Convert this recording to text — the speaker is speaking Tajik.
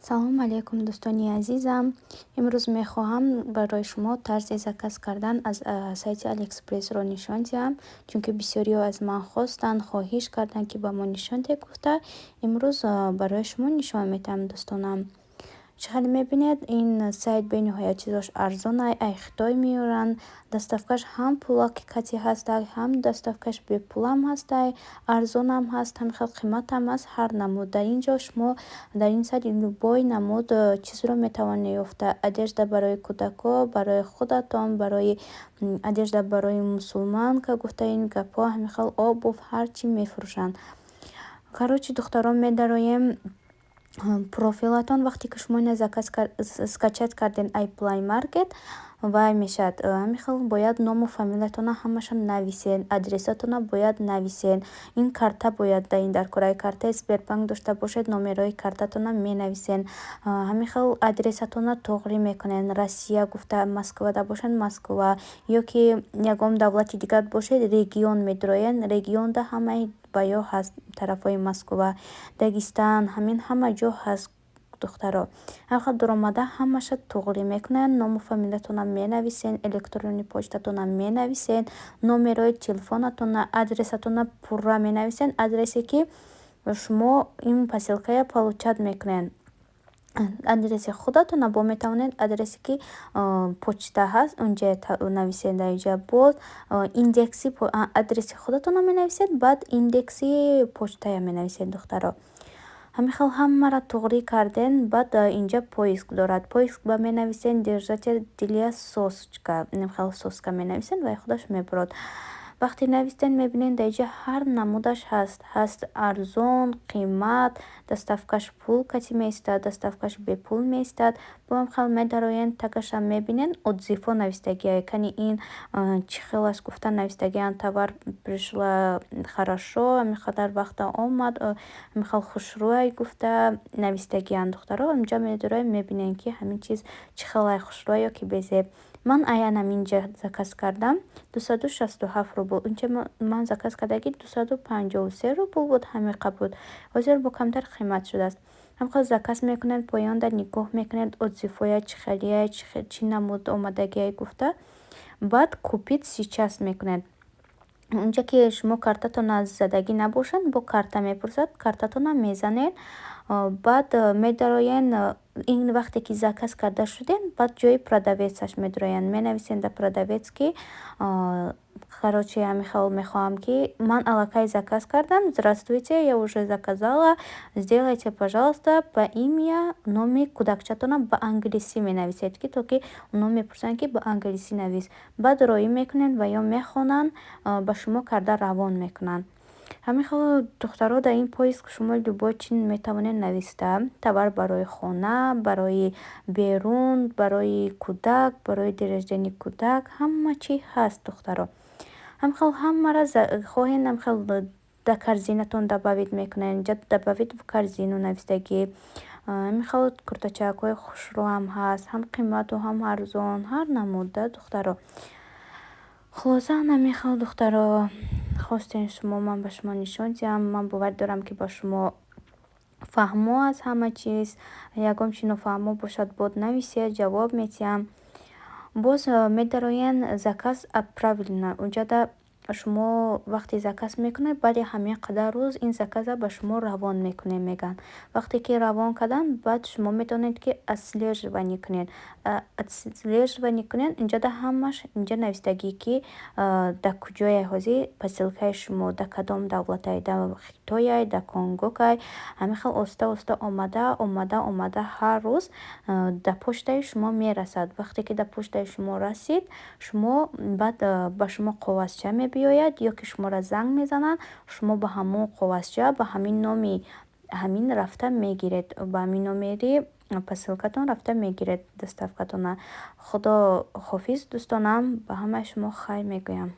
Салому алейкум, дӯстони азизам! Имрӯз мехоҳам барои шумо тарзи заказ кардан аз сайти Алиэкспрессро нишон диҳам, чунки бисёриҳо аз ман хостанд, хоҳиш карданд, ки ба мо нишон диҳед гуфта. Имрӯз барои шумо нишон медиҳам, дӯстонам. Чӣ хеле мебинед, ин сайт бениҳоят чизош арзон, ай Хитой меоранд. Доставкаш ҳам пулаки кати ҳастай, ҳам доставкаш бепулам ҳастай, арзонам ҳаст, ҳам хел қиматам ҳаст, ҳар намуд. Дар ин ҷо шумо дар ин сайт любой намуд чизро метавонед ёфта: одежда барои кӯдако, барои худатон, барои одежда барои мусулманка гуфта, ин гапҳо, ҳамин хел обувь, ҳар чӣ мефурӯшанд. Короче, духтарон, медароем профилатон. Вақте ки шумо ина заказ скачать кардем ай Play Market, вай мешавад ҳамин хел: бояд ному фамилиятонро ҳамаша нависед, адресатонро бояд нависед. Ин карта бояд дар ин дар кораи картаи Сбербанк дошта бошед, номерои картатонро менависед. Ҳамин хел адресатонро тоғрӣ мекунед: Россия гуфта, Москвада бошед, Москва, ё ки ягон давлати дигар бошед, регион медуроед. Регионда ҳамаи баё ҳаст: тарафҳои Москва, Дагистан, ҳамин ҳама ҷо ҳаст, духтаро. Ҳамин хел дуромада ҳамаша туғрӣ мекунед, ному фамилиятонро менависед, электронный почтатонро менависед, номерои телефонатонро, адресатонро пурра менависед, адрасе ки шумо ин посылкая получать мекунед. Адреси худатонро бо метавонед, адрасе ки почта ҳаст, унҷа нависед. Дар инҷа боз индекси адреси худатонро менависед, баъд индекси почтая менависед, духтаро. Ҳамин хел ҳамаро туғрӣ кардем, баъд инҷа поиск дорад. Поиск ба менависед «держатель для соска», хел соска менависед ва худаш мебурад. Вақте навистед, мебинед, дар инҷа ҳар намудаш ҳаст. Ҳаст арзон, қимат, доставкаш пул кати меистад, доставкаш бепул меистад. Боам хел медароен, тагаша мебинед, отзывҳо навистагиа. Кани, ин чӣ хел аст гуфта навистагианд: «Товар пришла хорошо, ҳамин қадар вақта омад, ҳамин хел хушрӯй» гуфта навистагианд, духтаро. Инҷа медароем, мебинем, ки ҳамин чиз чӣ хелай, хушрӯй ё ки безеб. Ман аян ҳаминҷа заказ кардам, 267 рубл. Инҷа ман заказ кардагӣ 253 рубл буд, ҳамиқа буд. Ҳозир бо камтар қимат шудааст. Ҳамин заказ мекунед, поёнда нигоҳ мекунед, отзывҳоя чӣ хелия, чӣ намуд омадагиай гуфта, баъд «Купить сейчас» мекунед. Унҷа ки шумо картатонро задагӣ набошад, бо карта мепурсад, картатонро мезанед, баъд медароен. Ин вақте ки заказ карда шудем, баъд ҷои продавецаш медароянд, менависед да продавец, ки короче, ҳамин хел мехоҳам, ки ман аллакай заказ кардам, «Здравствуйте, я уже заказала, сделайте, пожалуйста, по имя», номи кӯдакчатонро ба англисӣ менависед, ки то ки оно мепурсанд, ки ба англисӣ навис. Баъд роӣ мекунед ва ё мехонанд, ба шумо карда равон мекунанд. Ҳамин хел, духтаро, дар ин поиск шумо любой чи метавонед нависта: товар барои хона, барои берун, барои кӯдак, барои день рождения кӯдак, ҳама чи ҳаст, духтаро. Ҳамин хел ҳамаро хоҳед, ҳамин хел дар корзинатон добавить мекунед. Инҷа «Добавить в корзину» навистагӣ. Ҳамин хел куртачакҳои хушрӯам ҳаст, ҳам қимату ҳам арзон, ҳар намуда, духтаро. Хулоса, ҳамин хел, духтаро, хостем шумо ман ба шумо нишон диҳам. Ман бовар дорам, ки ба шумо фаҳмо аст ҳама чиз. Ягон чи нофаҳмо бошад, бод нависед, ҷавоб медиҳам. Боз медароен «Заказ отправлено». Унҷада шумо вақте заказ мекунед, баъди ҳамин қадар рӯз ин заказа ба шумо равон мекунем, мегӯянд. Вақте ки равон карданд, баъд шумо метавонед, ки отслеживание кунед. Отслеживание кунед, инҷода ҳамаш инҷа навистагӣ, ки дар куҷое ҳозир посылкаи шумо, дар кадом давлатае: дар Хитояй, дар Гонгконгай. Ҳамин хел оста оста омада, омада, омада, ҳар рӯз дар почтаи шумо мерасад. Вақте ки дар почтаи шумо расид, шумо баъд ба шумо коғазча мебиёяд ё ки шуморо занг мезананд, шумо ба ҳамон коғазча, ба ҳамин номи ҳамин рафта мегиред, ба ҳамин номери посылкатон рафта мегиред доставкатонро. Худо ҳофиз, дӯстонам, ба ҳамаи шумо хайр мегӯям.